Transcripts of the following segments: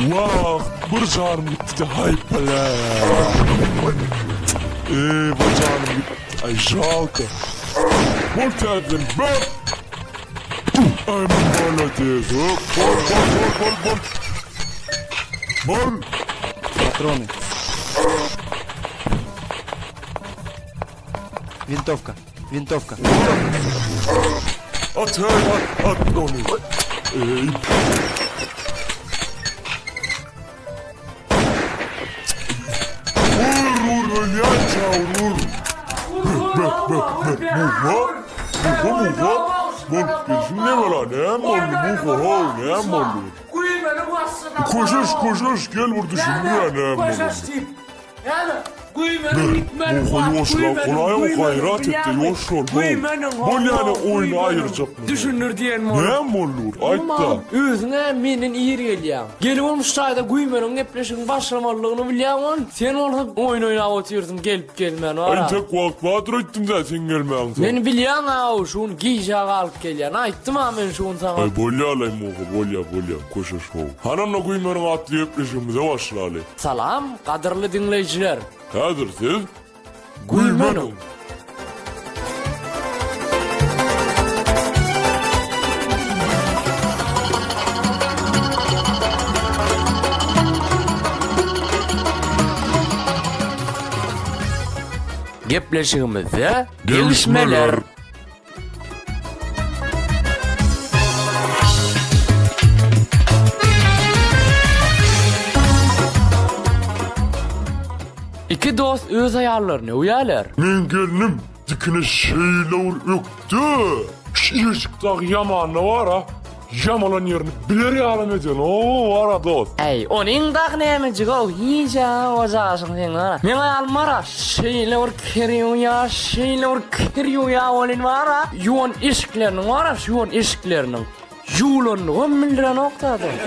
Wah, bir janym gitdi-de, haý bala. Eý, bir janym gitdi. Aý, žalko. Bol täzeden, böp! Aý, molades. Hop, bol, bol, bol, bol, bol. Bol! Patrony. Wintowka, wintowka. At, hey, at, at ony. Eý. Vur, vur, ölýänçä vur. Bö, bö, bö, muha. Muha, muha. Bolup gelşiň ne bela, näme boldy, muha, how, näme boldy? Köşeş, köşeş, gel bir düşündir, näme boldy? Muha ýuwaşrak bolaýow gaýrat etde ýuwaş bol how. Bolýany oýny aýyrjakmy? Düşündir diýen bolup. Näme boldy ur aýtda. Özüňä menden ir gelýäň. Gelip şu taýda güýmeniň gepleşigiň başlamalydygyny bilýäň ol. Sen bolsa oýun oýnap otyrsyň gelip gelmän wara. Entek wagt bardyr öýtdüm-dä sen gelmäňsoň. Men bilýäň-ä şu gün gijä galyp gelýän. Aýtdym-a men şu gün saňa. Aý bolýa-laý Muha bolýa bolýa köşeş how. Hany onda güýmeniň atly gepleşigimize başlaly. Salam, gadyrly diňleýjiler! Häzir siz Güýmeniň! Gepleşigimizde degişmeler. Iki dost öz aýallaryny öwýärler. Meň gelnim dikine şeýle bir ökde. Şu eşik dagy ýamanda bar-a. Ýamalan ýerini biler ýalam edenok bar-a dost. Äý, onuň dagy nämejig-ow, hiç-ä o jaşyň seň bar-a. Meň aýalym bar-a, şeýle bir kir ýuwýa, şeýle bir kir ýuwýa welin bar-a, ýuwan eşikleriniň bar-a, şu ýuwan eşikleriniň ýuwlanlygam bildirenok-da dost.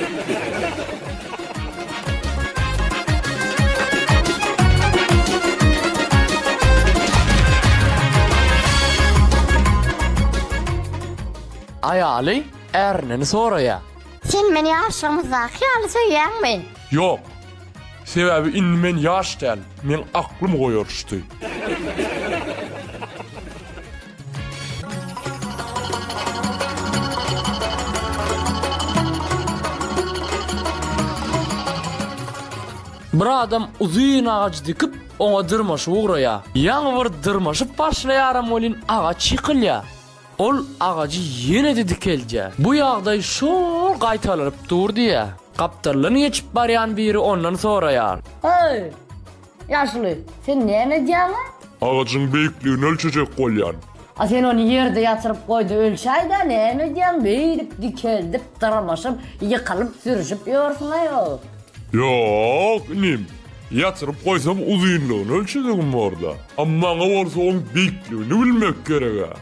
Aýaly ärinden soraýar. Sen meni ýaşlygymyzdaky ýaly söýýäňmi? Ýok. Sebäbi indi men ýaş däl, meň aklym goýaryşdy. Bir adam uzyn agaç dikip, oňa dyrmaşyp ugraýar. Ýaňy bir dyrmaşyp başlaýaram welin agaç ýykylýar. Ol agajy ýene-de dikeldýär. Bu ýagdaý şol gaýtalanyp dur diýýär. Gapdaldan geçip barýan biri ondan soraýar. Heý, ýaşuly, sen näme edýäň-ä? Agajyň beýikligini ölçejek bolýan. A sen ony ýerde ýatyryp goý-da ölçäý-dä, näme edýäň, beýdip dikeldip, dyrmaşyp, ýykylyp, sürüşip ýörsüň-aý-ow. Ýok, inim. Ýatyryp goýsam uzynlygyny ölçedigim borda. A maňa bolsa oň beýikligini bilmek gereg-ä.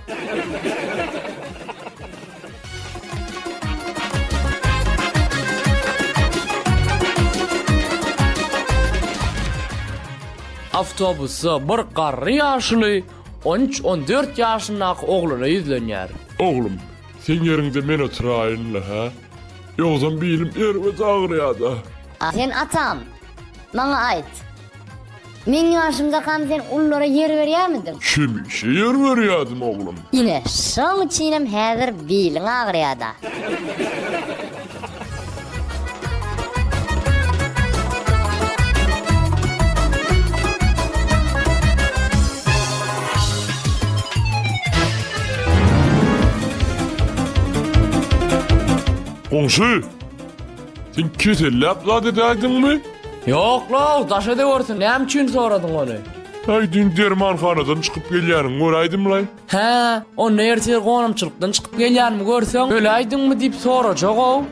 Awtobusda bir garry ýaşuly on üç-on dört ýaşyndaky oglana ýüzlenýär. Oglum, seň ýeriňde men oturaýyn-la, hä? Ýogsam bilim erbet agyrýa-da. A sen atam, maňa aýt. Meň ýaşymdakam sen ululara ýer berýärmidiň? Hemişe ýer berýärdim, oglum. Ine, şoň üçinem häzir biliň agyrýa-da. Goňşy! Sen keselläp zat edäýdiňmi? Ýok-la, daş edewersin, näme üçin soradyň ony? Äý, düýn dermanhanadan çykyp gelýäniňi göräýdim-laý. Hä, onda ertir gonamçylykdan çykyp gelýänimi görseň, öläýdiňmi diýip sorajag-ow.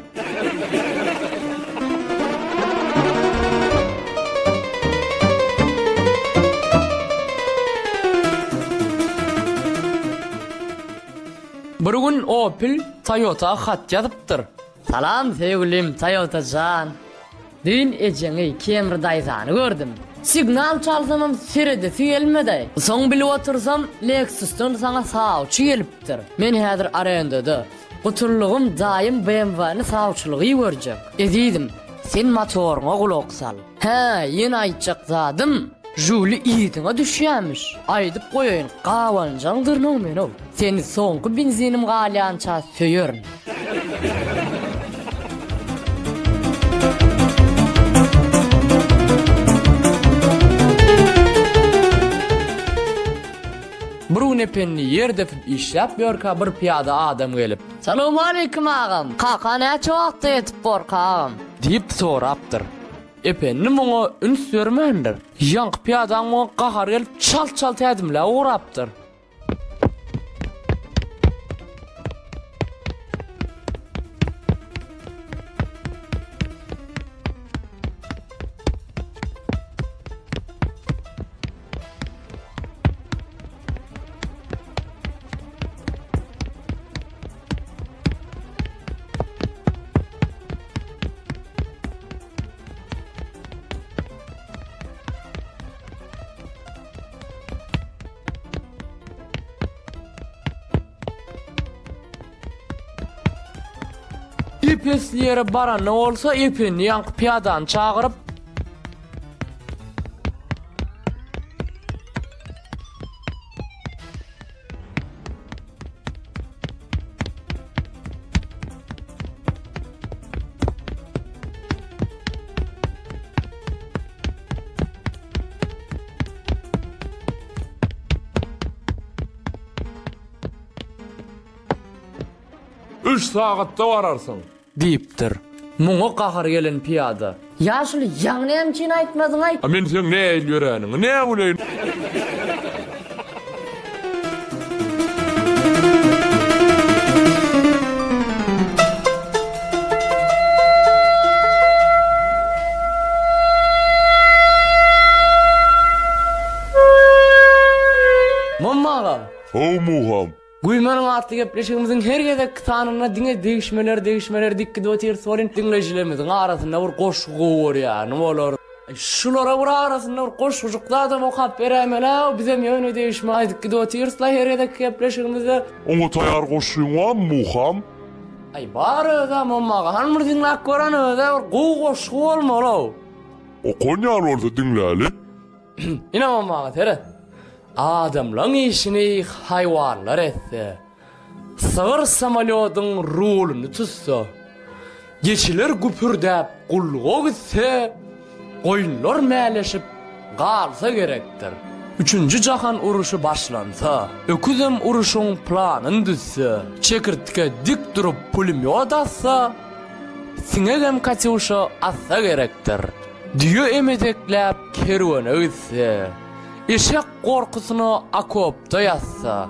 Bir gün Opel Toyota hat ýazypdyr. Salam söýgülim Toyota jan. Düýn ejeňi, Kemri daýzany gördüm. Signal çalsamam seredesi gelmedi. Soň bilip otursam Lexusdan saňa sawçy gelipdir. Men häzir arendada. Gutuldygym daýym BMW-ni sawçylyga iberjek. Ezizim, Sen motoryňa gulak sal. Hä, ýene aýtjak zadym, Žuli yzyňa düşýämiş. Aýdyp goýaýyn, gabanjaňdyryn-ow men-ow. Seni soňky benzinim galýança söýerin. Bir gün Ependi ýer depip işläp ýörkä bir pyýada adam gelip. Salowmaleýkim agam! Kaka näçe wagtda ýetip borka agam? Diýip sorapdyr. Ependi muňa üns bermändir. Ýaňky pyýadaň muňa gahary gelip çalt-çalt ädimläp ugrapdyr. Ep-esli ýere baranda bolsa Ependi ýaňky pyýadany çagyryp. Üç sagatda bararsyň. Diýipdir. Muňa gahary gelen pyýada. Ýaşuly, ýaňy näme üçin aýtmadyň-aý? A men seň nähili ýöräniňi nä bileýin? Momma aga! How, Muham. Güýmeniň atly gepleşigimiziň her gezekki sanynda diňe degişmeler, degişmeler diýip gidip otyrys welin, diňleýjilerimiziň arasynda bir goşgy gowy görýäni bolar. Şulara bir arasynda bir goşgujyk zadam okap beräýmeli-ow, bizem ýöne degişme aýdyp gidip otyrys-la her gezekki gepleşigimizde. Oňa taýýar goşgyň barmy, Muham? Aý, bar özem, Momma aga, hany bir diňläp gören özä bir gowy goşgy bolmaly-ow. Okan ýaly bolsa diňläli. Ine maňa seret. Adamlaň işini haýwanlar etse, sygyr samolýodyň ruluny tutsa, geçiler güpürdäp gulluga gitse, goýunlar mäleşip galsa gerekdir. Üçünji jahan uruşy başlansa, öküzem uruşyň planyn düzse, çekirtge dik durup pulemýot atsa, siňegem katýuşa atsa gerekdir. Düýe emedekläp kerwene gitse, Eşek gorkusyna okopda ýatsa,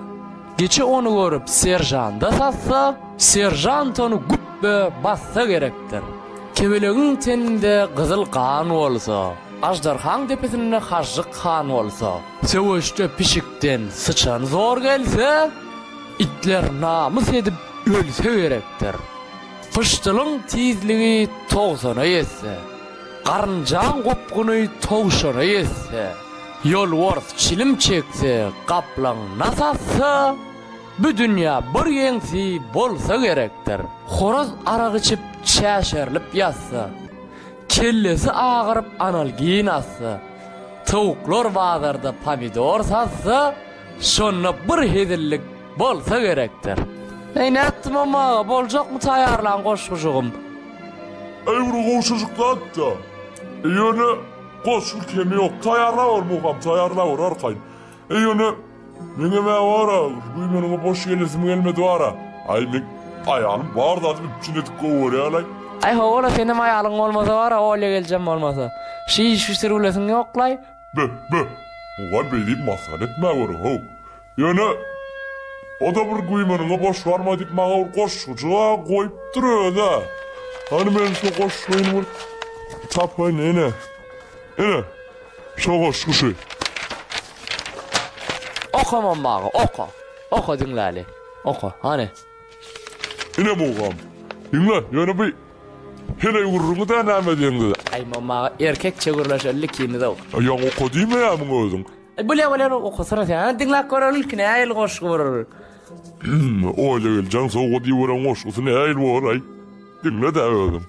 Geçi ony görüp seržanda satsa, Seržant ony güpbe bassa gerekdir. Kebelegiň teninde gyzyl gan bolsa, Aždarhaň depesinde hažžyk han bolsa, Söweşde pişikden syçan zor gelse, Itler namys edip ölse gerekdir. Pyşdylyň tizligi togsana ýetse, Garynjaň gopguny towşana ýetse, Ýolbars çilim çekse, gaplaň nas atsa, Bu dünýä bir geňsi bolsa gerekdir. Horaz arak içip çäşerilip ýatsa, Kellesi agyryp analgin atsa, Towuklar bazarda pomidor satsa, Şonda bir hezillik Bolsa gerekdir. Eý nätdim Omma aga, boljakmy taýýarlan goşgujygym? Eý bir gowşajyk zat-da. Ýöne goşgy kemi ýok. Taýýarlaber Muham, taýýarlaber arkaýyn. Eý ýöne meňem-ä bar-a, güýmeniňe boş gelesim gelmedi bar-a. Aý meň aýalym bar zady üpjün edip goýberýär-laý. Aý hawa-la senem aýalyň bolmasa bar-a, Olýa geljem bolmasa. Şi iş bişirip ýok-laý. Be, be, Muham beý diýip masgara etmäweriň-how. Ýöne o-da bir güýmeniňe boş barma diýip maňa bir goşgujyg-a goýupdyr öz-ä. Hany men şo goşgyny bir tapaýyn ine. Ine, şo goşgy şu. Oka Momma aga, oka. Oka diňläli. Oka, hany. Ine mugam. Diňle, ýöne bu heleý gürrüňi-dä näme diýeňde. Aý Momma aga, erkekçe gürleşeli ikimiz-ow. Ýaňy oka diýmeýärmiň özüň? Bolýa bolýa okasana sen. Hany diňläp göreli ilki nähili goşgy bolar. Oýla geljeň sowgat iberen goşgusy nähili bolar-aý? Diňle-dä özüň.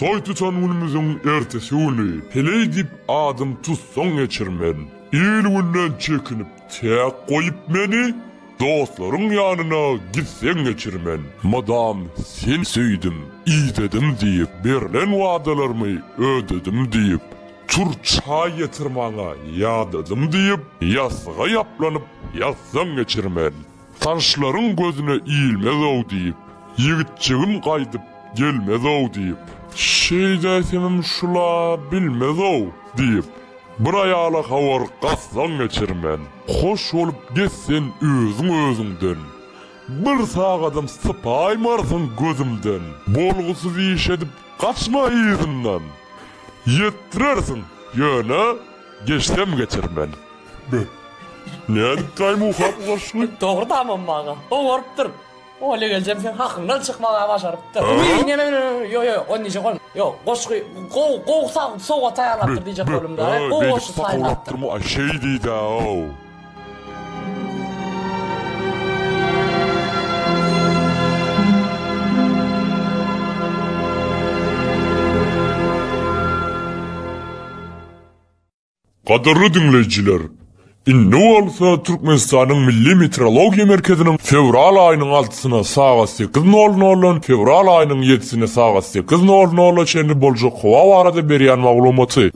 Toý tutan günümiziň ertesi güni, Heleý diýip adym tutsaň geçirmen. Il-günden çekinip, täk goýup meni, Dostlaryň ýanyna gitseň geçirmen. Mydam seni söýdüm, idedim diýip, Berlen wadalarymy ödedim diýip, Tur çaý getir maňa, ýadadym diýip, Ýassyga ýaplanyp ýatsaň geçirmen. Tanyşlaryň gözüne ilmez-ow diýip, Ýigitjigim gaýdyp gelmez-ow diýip. Şeýdäýsemem şul-a bilmez-ow diýip, Bir aýala habar gatsaň geçirmen. Hoş bolup gez sen özüň-özüňden, Bir sagadam sypaýmarsyň gözümden. Bolgusyz iş edip gaçma yzyndan, Ýetdirersiň, ýöne geçsem geçirmen. Be, nädipdaý Muha bu goşgy? Dogry tamam maňa. Oňarypdyr. Olya geljem sen hakyňdan çykmaga başarypdyr. Wiý, neme neme, ýo ýo, ony diýjek bolma. Ýo, goşgy gowy, gowy sag sowgat taýýarlapdyr diýjek boldum da. Gowy goşgy taýýarlapdyr. Şeý diýdä-ow. Gadyrly diňleýjiler! Indi bolsa Türkmenistanyň Milli meteorologiýa merkeziniň fewral aýynyň altysyna sagat sekiz nol noldan fewral aýynyň ýedisine sagat sekiz nol nola çenli boljak howa barada berýän maglumaty.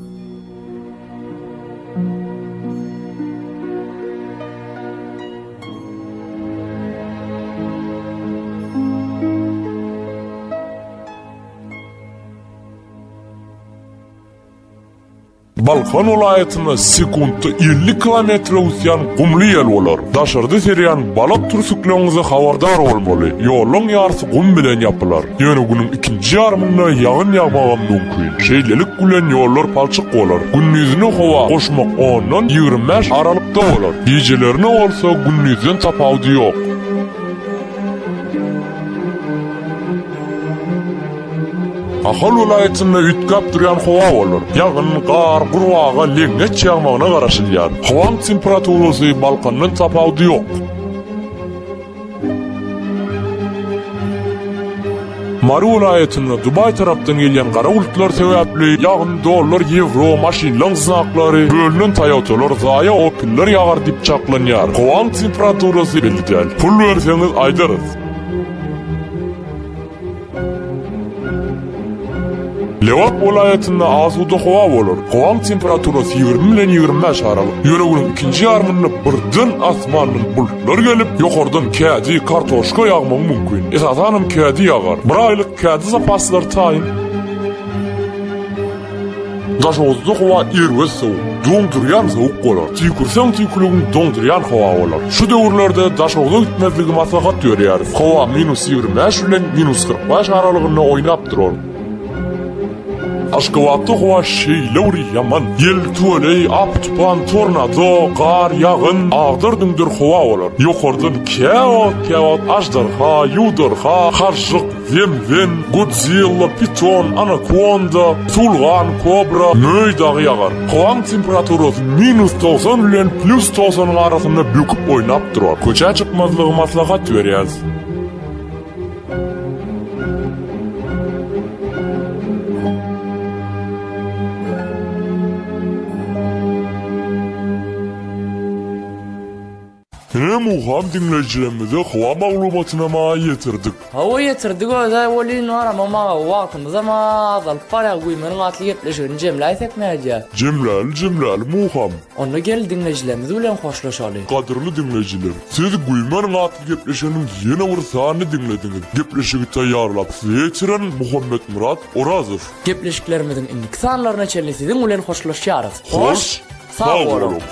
Balkan welaýatynda sekuntda 50 kilometre öwüsýän gumly ýel bolar. Daşarda serýän balak türsükleňize habardar bolmaly. Ýollaň ýarysy gum bilen ýapylar. Ýöne günüň ikinji ýarymynda ýagyn ýagmagam mümkin. Şeýlelik bilen ýollar palçyk bolar. Gündizine howa goşmak ondan 25 aralykda bolar. Gijelerine bolsa gündizden tapawudy ýok. Ahal welaýatynda üýtgäp durýan howa bolar. Ýagyn, gar, gurbaga, leňňeç ýagmagyna garaşylýar. Howaň temperaturasy Balkandan tapawudy ýok. Mary welaýatynda Dubaý tarapdan gelýän gara bulutlar sebäpli ýagyn, dollar, ýewro, maşynlaň znaklary, bölünen Toyotalar, zaýa Opel-ler ýagar diýip çaklanýar. Howaň temperaturasy belli däl. Pul berseňiz aýdarys. Lebap welaýatynda asuda howa bolar. Howaň temperaturasy 20 bilen 25 aralyk. Ýöne günüň ikinji ýarymynda birden asmandan bulutlar gelip, ýokardan kädi, kartoşka ýagmagy mümkin. Esasanam kädi ýagar. Bir aýlyk kädi zapaslary taýyn. Daşoguzda howa erbet sowuk, doňdurýan sowuk bolar. Tüýkürseň tüýküligiň doňdurýan howa bolar. Şu döwürlerde Daşogza gitmezligi maslahat berýäris. Howa minus 25 bilen minus 45 aralygynda oýnap durar. Aşgabatda howa şeýle bir ýaman. Ýel, tüweleý, apy-tupan, tornado, gar, ýagyn, agdar-düňder howa bolar. Ýokardan käwagt-käwagt aždarha, ýuwdarha, hažžyk, Zemzen, Godzilla, Piton, Anakonda, Suwulgan, Kobra, möý dagy ýagar. Howaň temperaturasy minus 90 bilen plýus 90-yň arasynda böküp oýnap durar. Köçä çykmazlygy maslahat berýäris. Ine Muham diňleýjilerimize howa maglumatynam-a ýetirdik. Hawa ýetirdik özä welin aramam aga wagtymyzam azalyp barýar güýmeniň atly gepleşigini jemläýsek nädýä. Jemläli jemläli Muham. Onda gel diňleýjilerimiz bilen hoşlaşaly. Gadyrly diňleýjiler, siz Güýmeniň atly gepleşiginiň ýene bir sanyny diňlediňiz. Gepleşigi taýýarlap size ýetiren Muhammetmyrat Orazow. Gepleşiklerimiziň indiki sanlaryna çenli siziň bilen hoşlaşýarys. Hoş sag boluň!